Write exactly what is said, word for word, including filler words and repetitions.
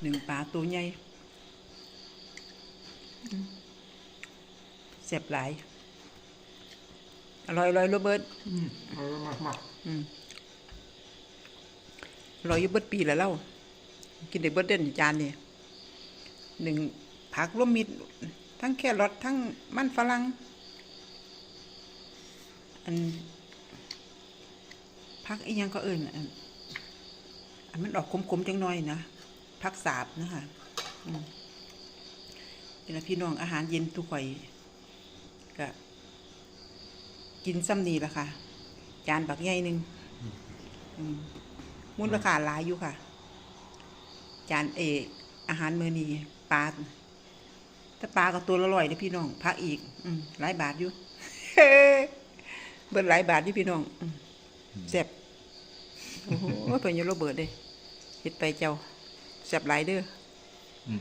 หนึ่งปลาตัวใหญ่ อืม แซ่บหลาย อร่อย อร่อย โรเบิร์ต อืม อร่อยมากมาก อืม อร่อยอยู่เบิดปีแล้วเฮา กินได้เบิดเด้อจานนี่ หนึ่ง ผักรวมมิตร ทั้งแครอท ทั้งมันฝรั่ง อัน ผักอีหยังก็เอิ้น อัน อันมันออกขมๆจักหน่อยนะ ผักสาบนะคะ อืม นี่ล่ะพี่น้อง อาหารเย็นทุกข่อย ก็ กินส่ำนี้ล่ะค่ะ จานบักใหญ่หนึ่ง อืม มูลค่าหลายอยู่ค่ะ จาน เออ อาหารมื้อนี้ ปลา แต่ปลาก็ตัวละร้อยเด้อพี่น้อง ผักอีก อืม หลายบาทอยู่ เบิดหลายบาทอยู่พี่น้อง อืม แซ่บ โอ้โห พ่อใหญ่โรเบิร์ตเด้ เฮ็ดไปเจ้า แซ่บหลายเด้อ อืม